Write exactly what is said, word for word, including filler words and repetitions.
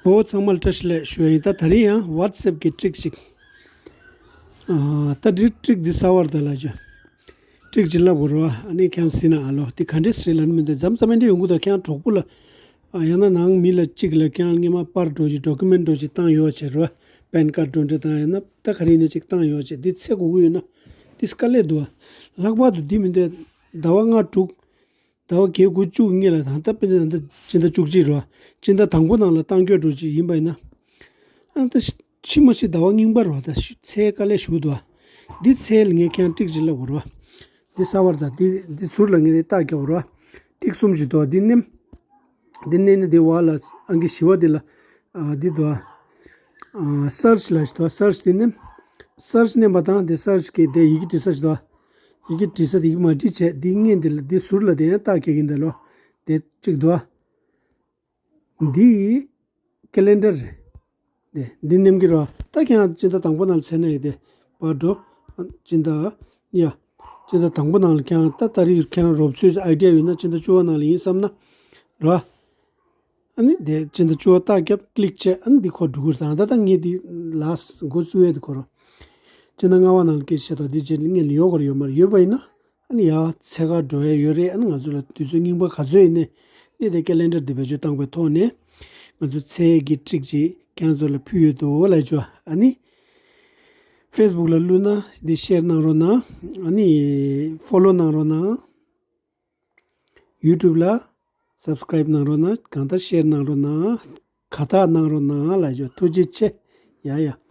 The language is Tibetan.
ཨོ་ཚང་མ་ལ་བཀྲ་ཤིས་བདེ་ལེགས་ཞུ་ཡ་ཡིན། ད་ད་རིང་ཡང་WhatsApp་གི་ཊིག་ཅིག་ཨ་ད་འདི་ཊིག་འདི་གསར་པ་རེད་ད་ལབ་བྱས། ཊིག་ཅིག་ལབ་དགོས་རེད་བ། ཨ་ནི་ཁྱེད་རང་གཟིགས་ན་ཨ་ལོ་འདི་ག་འདྲས་རེད་ལབ་ནི་མི་འདུག་མཚམས་མཚམས་འདི་འདྲས་ཡོང་གི་འདུག་ཁྱེད་རང་གྲོགས་པོ་ལ་ཨ་ཡང་ན་ནང་མི་ལ་གཅིག་ལ་ཁྱེད་རང་སྔོན་མ་པར་འདྲ་ཅིག་ཌོ་ཀུ་མེན་ཊི་འདྲ་ཅིག་བཏང་ཡོད་བྱས་རེད་བ། པན་ཁཌ་འདྲ་འདྲ་དང་ཡང་ན་ད་ག་རེ་ཡིན་ན་ཅིག་བཏང་ཡོད་བྱས་འདི་འཚོལ་དགོས་ཀྱི་ཡོད་ན་འདི་དཀའ་ལས་འདུག་བ། ལྷག་པར་དུ་འདི་མི་འདུག་ཟླ་བ་ལྔ་དྲུག་ཟླ་བ་བརྒྱད་དགུ་བཅུ་སྔོན་ལ་ད་ལྟ་དཔེར་ན་ད་ལྟ་སྤྱི་ཟླ་བཅུ་གཅིག་རེད་བ། སྤྱི་ཟླ་དང་པོ་ནང་ལ་བཏང་རྒྱུ་འདྲ་ཅིག་ཡིན་པ་ཡིན་ན། ཨ་ད་ཕྱི་མ་ཕྱི་ཟླ་བ་རྙིང་པ་རེད་བ། ད་ཤི་འཚོལ་དཀའ་ལས་ཞེ་པོ་འདུག་བ། འདི་འཚོལ་ལ་ངས་ཁྱེད་རང་ཊིག་ཅིག་ལབ་དགོས་རེད་བ། འདི་གསར་པ་རེད་ད། འདི་འདི་ཟུར་ལ་ངས་འདི་རྟགས་རྒྱག་དགོས་རེད་བ། ཊིག་གསུམ་ཅིག་འདུག་བ། འདི་མནན། འདི་མནན་ནས་འདི་བར་ལ་ཨང་ཀི་བཞི་པ་འདི་ལ་ཨ་འདི་འདུག་བ། ཨ་སར་ཆི་ལབ་ཅིག་འདུག་བ། སར་ཆི་འདི་མནན། སར་ཆི་མནན་པ་དང་འདི་སར་ཆི་གི་འདི་ཡི་གེ་འབྲི་ས་ཅིག་འདུག་བ། ཡི་གེ་འབྲི་ས་དེ་ཡི་གེ་མ་བྲིས་བྱས་འདི་སྔོན་འདི་ལ་འདི་ཟུར་ལ་དེ་ཡང་རྟགས་རྒྱག་གིན་འདི་ལོ། དེ་གཅིག་འདུག་ཨ། འདི་ཀེ་ལེན་ཌར་རེད། དེ་འདི་མནན་གྱི་རོ། ད་ཁྱེད་རང་སྤྱི་ཟླ་དང་པོ་ནང་ལ་འཚོལ་ན་ཡོད་དེ། བར་འགྲོ། སྤྱི་ཟླ། ཡ། སྤྱི་ཟླ་དང་པོ་ནང་ལ་ཁྱེད་རང་ད་ཏ་རིག་ཁྱེད་རང་རོབ་ཚོད་ཨའི་ཌི་ཡ་ཡོད་ན་སྤྱི་ཟླ་བཅུ་པ་ནང་ལ་ཡིན་བསམ་ན། རོ། ཨ་ནི་དེ་སྤྱི་ཟླ་བཅུ་པ་རྟགས་རྒྱབ་ཀི་ལིག་བྱས། ཨ་ནི་འདི་ཁོ་འགྲོ་གི་རེད། ད་ད་ངས་འདི་ལ་འགོ་བཙུགས་ཡས་འདི་ཁོ་རང་སྤྱི་ཟླ་ལྔ་པ་ནང་ལ་སྐད་ཆ་བཤད་དོ། འདི་བྱས་ནས་སྔོན་ལ་ཡོད་ག་རེ་ཡོད་མ་རེད། ཡོད་པ་ཡིན་ན་ཨ་ནི་ཡ་འཚོལ་ག་འགྲོ་ཡས་ཡོད་རེད། ཨ་ནི་ང་ཚོ་ལ་དུས་ཚོད་རྙིང་པ་ག་ཚོད་ཡིན་ནའི་འདི་དེ་ཀེ་ལེན་ཌར་འདི་བེད་སྤྱོད་བཏང་པའི་ཐོག་ནས་ང་ཚོ་འཚོལ་གྱི་ཊིག་ཅིག་ཁྱེད་ཚོ་ལ་ཕུལ་ཡོད་དོ་ལབ་ཆོག་ཨ་ནི་ཕེ་སི་བུག་ལ་བླུགས་ན་འདི་ཤེར་གནང་རོགས་གནང་། ཨ་ནི་ཕོ་ལོ་གནང་རོགས་གནང་། ཡུ་ཊུབ་ལ་སབ་སི་ཀི་རེབ་གནང་རོགས་གནང་། གང་ལྟར་ཤེར་གནང་རོགས་གནང་། གང་ལྟར་གནང་རོགས་གནང་ལབ་ཆོག་ཐུགས་རྗེ་ཆེ། ཡ་ཡ།